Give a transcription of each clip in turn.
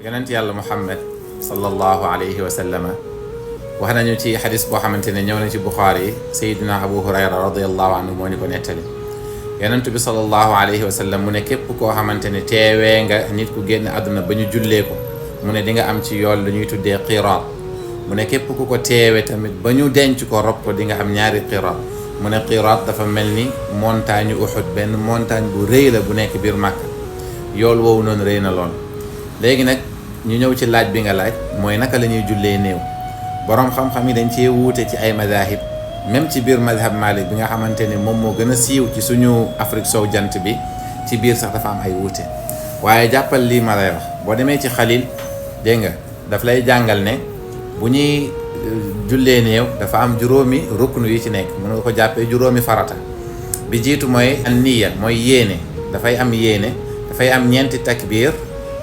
yonent yàlla Muhammad sallallahu alayhi wa sallama wax nañu ci xadis boo xamante ne ñëw na ci Buxaari Seydina Abu Hurayra radiyallahu anhu moo ñu ko nettali yonent bi sallallahu alayhi wa sallam mu ne képp koo xamante ne teewee nga nit ku génn àdduna ba ñu jullee ko mu ne di nga am ci yool lu ñuy tuddee qiraat mu ne képp ku ko teewe tamit ba ñu denc ko rob ko di nga am ñaari qiraat mu ne qiraat dafa mel ni montagne Uhud benn montagne bu rëy la bu nekk biir Màkka yool woowu noonu rëy na lool. léegi nag ñu ñëw ci laaj bi nga laaj mooy naka la ñuy jullee néew boroom xam-xam yi dañ cee wuute ci ay madahib même ci biir madhab Malik bi nga xamante ne moom moo gën a siiw ci suñu Afrique sow jant bi ci biir sax dafa am ay wuute waaye jàppal lii ma lay wax boo demee ci Xalil dégg nga daf lay jàngal ne bu ñuy jullee néew dafa am juróomi ruknu yi ci nekk mën nga ko jàppee juróomi farata bi jiitu mooy an niya mooy yéene dafay am yéene dafay am ñeenti takbir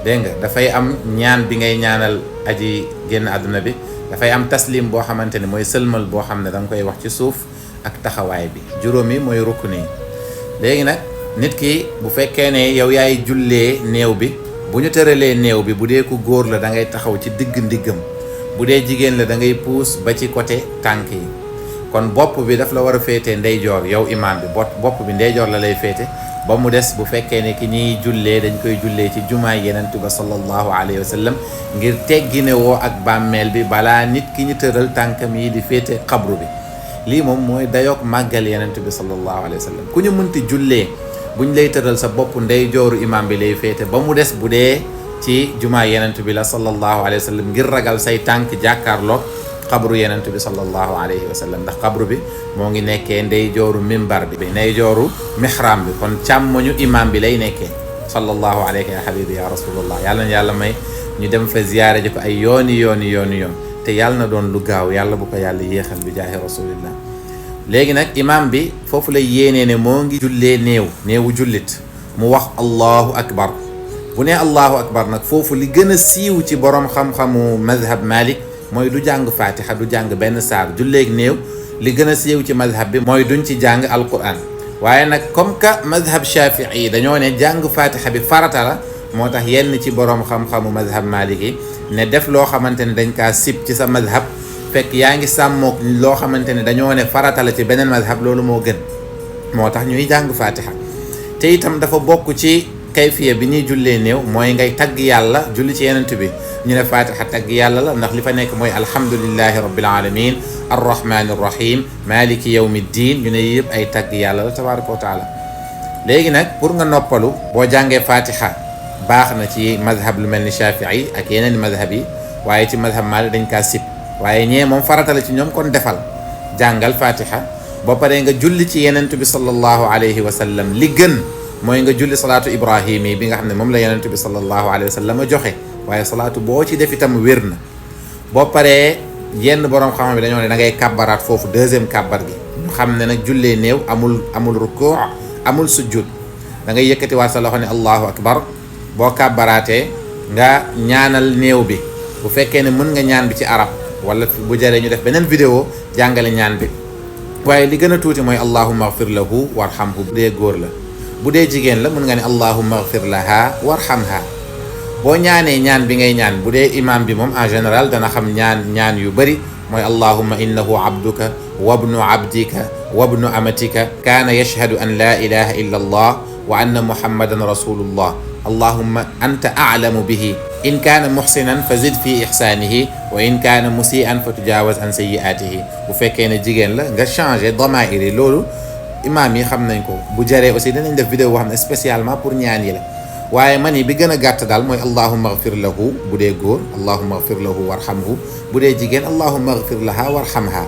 dégg nga dafay am ñaan bi ngay ñaanal aji génn àdduna bi dafay am taslim boo xamante ne mooy sëlmal boo xam ne da nga koy wax ci suuf ak taxawaay bi juróomi mooy ruknu yi léegi nag nit ki bu fekkee ne yow yaay jullee néew bi bu ñu tëralee néew bi bu dee ku góor la da ngay taxaw ci digg ndiggam bu dee jigéen la da ngay puus ba ci côté tànk yi kon bopp bi daf la war a féete ndeyjoor yow imaam bi bopp bi ndeyjoor la lay féete ba mu des bu fekkee ne ki ñuy jullee dañ koy jullee ci jumaa yenentu ba sallallahu alayhi wa sallam ngir teggine woo ak bàmmeel bi balaa nit ki ñu tëral tànkam yi di féete xabru bi lii moom mooy dayoog màggal yenentu bi sallallahu alayhi wa sallam ku ñu mënti jullee buñ lay tëral sa bopp ndeyjooru imaam bi lay féete ba mu des bu dee ci jumaa yenentu bi la sallallahu alayhi wa sallam ngir ragal say tànk jàkkaarloog xabru yenentu bi sallallahu alayhi wa sallam ndax xabru bi moo ngi nekkee ndeyjooru mimbar bi ndeyjooru mihram bi kon càmmoñu imam bi lay nekkee sallallahu alayhi ya habibi ya rasulullah yàlla na yàlla may ñu dem fa ziyaare ji ko ay yooni yoon te yàlla na doon lu gaaw yàlla bu ko yàlla yéexal bi jaahi rasulillah léegi nag imam bi foofu lay yéenee ne moo ngi jullee néewu jullit mu wax allahu akbar bu ne allahu akbar nag foofu li gën a siiw ci borom xam-xamu madhab Malik mooy du jàng fatiha du jàng benn saar julleeg néew li gën a siiw ci madhab bi mooy duñ ci jàng alquran waaye nag comme que madhab shafii yi dañoo ne jàng fatiha bi farata la moo tax yenn ci borom xam-xamu madhab Malik yi ne def loo xamante ne dañ kaa sib ci sa madhab fekk yaa ngi sàmmoog loo xamante ne dañoo ne farata la ci beneen madhab loolu moo gën moo tax ñuy jàng fatiha te itam dafa bokk ci kayfiya bi ñuy jullee néew mooy ngay tagg yàlla julli ci yenent bi ñu ne fatiha tagg yàlla la ndax li fa nekk mooy alhamdulillahi rabbil alamin arrahmani arrahim maliki yawmi ddin ñu ne yëpp ay tagg yàlla la tabaraka wa taala léegi nag pour nga noppalu boo jàngee fatiha baax na ci madhab lu mel ni shafii ak yeneen madhab yi waaye ci madhab Maalik dañ kaa sib waaye ñee moom farata la ci ñoom kon defal jàngal fatiha boo paree nga julli ci yenent bi sallallahu alayhi wa sallam li gën mooy nga julli salaatu ibrahimi bi nga xam ne moom la yenent bi sallallahu alayhi wa sallam joxe waaye salaatu boo ci def itam wér na boo paree yenn borom xam-xam bi dañoo ne da ngay kàbbaraat foofu deuxième kàbbar gi ñu xam ne nag jullee néew amul rukuu amul sujjud da ngay yëkkatiwaat sa loxo ne allahu akbar boo kàbbaraatee nga ñaanal néew bi bu fekkee ne mën nga ñaan bi ci arab wala bu jaree ñu def beneen vidéo jàngale ñaan bi waaye li gën a tuuti mooy allahumma ighfir lahu warhamhu bu dee góor la bu dee jigéen la mën nga ne allahumma ighfir laha warhamha boo ñaanee ñaan bi ngay ñaan bu dee imam bi moom en général dana xam ñaan yu bëri mooy allahumma innahu abduka wabnu abdika wabnu amatika kaana yashhadu an la ilaha illa allah wa anna muhammadan rasulullah allahumma anta a'lamu bihi in kaana muhsinan fa zid fi ihsanihi wa in kaana musian fa tujawaz an sayyi'atihi bu fekkee ne jigéen la nga changé damair yi loolu imaam yi xam nañ ko bu jaree aussi danañ def vidéo boo xam ne spécialement pour ñaan yi la waaye man yi bi gën a gàtt daal mooy allahumma ighfir lahu bu dee góor allahumma ighfir lahu warhamhu bu dee jigéen allahumma ighfir laha warhamha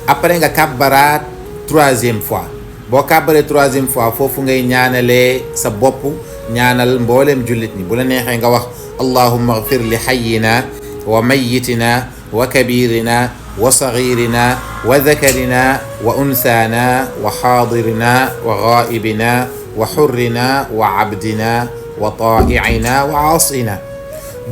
après nga kàbbaraat troisième fois boo kàbbaree troisième fois foofu ngay ñaanalee sa bopp ñaanal mbooleem jullit ñi bu la neexee nga wax allahumma ighfir li hayyina wa mayyitina wa kabirina wa saghirina wa dhakarina wa unsana wa hadirina wa ghaibina wa hurrina wa abdina wa taa'ina wa aasina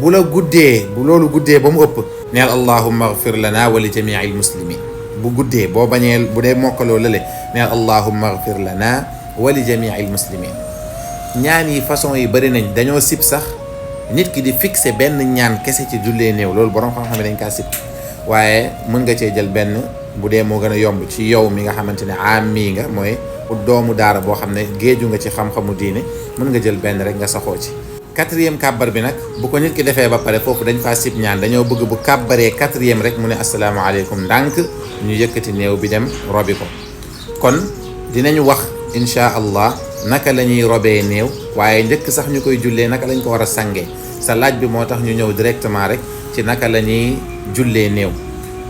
bu la guddee bu loolu guddee ba mu ëpp neel allahumma ighfir lana wa li jami'il muslimin bu guddee boo bañee bu dee mokkaloo lale neel allahumma ighfir lana wa li jami'il muslimin ñaan yi façon yi bëri nañ dañoo sib sax nit ki di fixé benn ñaan kese ci jullee néew loolu borom xam-xam dañ kaa sib waaye mën nga cee jël benn bu dee moo gën a yomb ci yow mi nga xamante ne mii nga mooy doomu daara boo xam ne géeju nga ci xam-xamu diine mën nga jël benn rek nga saxoo ci. 4e kàbbar bi nag bu ko nit ki defee ba pare foofu dañ faa sib ñaan dañoo bëgg bu kàbbaree 4e rek mu ne asalaamaaleykum ndànk ñu yëkkati néew bi dem robi ko. kon dinañu wax incha allah naka la ñuy robee néew waaye njëkk sax ñu koy jullee naka lañ ko war a sangee sa laaj bi moo tax ñu ñëw directement rek ci naka la ñuy jullee néew.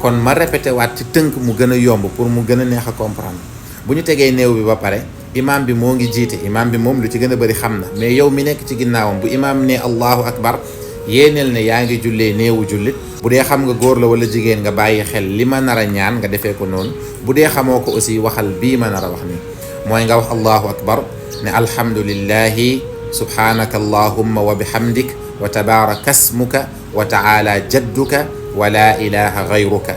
kon ma répété waat ci tënk mu gën a yomb pour mu gën a neex a comprendre bu ñu tegee néew bi ba pare imam bi moo ngi jiite imam bi moom lu ci gën a bëri xam na mais yow mi nekk ci ginnaawam bu imam ne allahu akbar yéeneel ne yaa ngi jullee néewu jullit bu dee xam nga góor la wala jigéen nga bàyyi xel li ma nar a ñaan nga defee ko noonu bu dee xamoo ko aussi waxal bii ma nar a wax nii mooy nga wax allahu akbar ne alhamdulillahi subhanaka allahumma wa bihamdik wa tabaraka asmuka wa taala jadduka wa la ilaha gayruka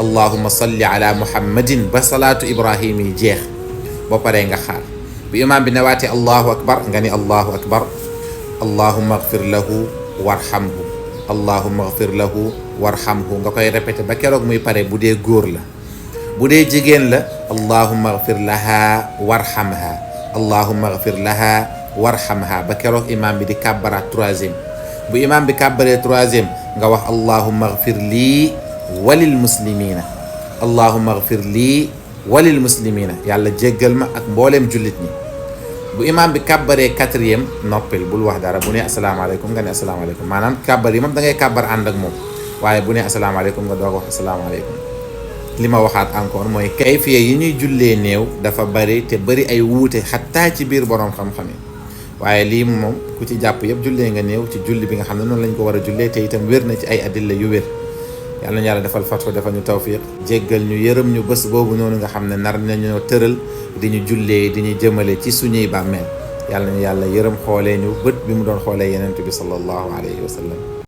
allahumma salli ala muhammadin ba salaatu ibrahim yi jeex ba pare nga xaar bu imaam bi newaatee allahu akbar nga ni allahu akbar allahumma agfir lahu warhamhu allahumma agfir lahu warhamhu nga koy répété ba keroog muy pare bu dee góor la bu dee jigéen la allahumma agfir laha warhamha allahumma agfir laha warhamha ba keroog imaam bi di kàbbaraat 3e bu imaam bi kàbbaree 3e nga wax allahumma agfir lii walil muslimina allahumma agfir lii walil muslimina yàlla jéggal ma ak mbooleem jullit ñi bu imaam bi kàbbaree 4e noppil bul wax dara bu ne asalaamaaleykum nga ne asalaamaaleykum maanaam kàbbar yi moom da ngay kàbbar ànd ak moom waaye bu ne asalaamaaleykum nga doog wax asalaamaaleykum li ma waxaat encore mooy kayfiya yi ñuy jullee néew dafa bari te bari ay wuute xattaa ci biir boroom xam-xam yi waaye lii moom ku ci jàpp yëpp jullee nga néew ci julli bi nga xam ne noonu lañ ko war a jullee te itam wér na ci ay adilla yu wér yàlla na yàlla defal fatwa defal ñu tawfiq jéggal ñu yërëm ñu bés boobu noonu nga xam ne nar nañoo tëral di ñu jullee di ñu jëmale ci suñuy bàmmeel yàlla nañu yàlla yërëm xoolee ñu bët bi mu doon xoolee yenent bi sallallahu alayhi wa sallam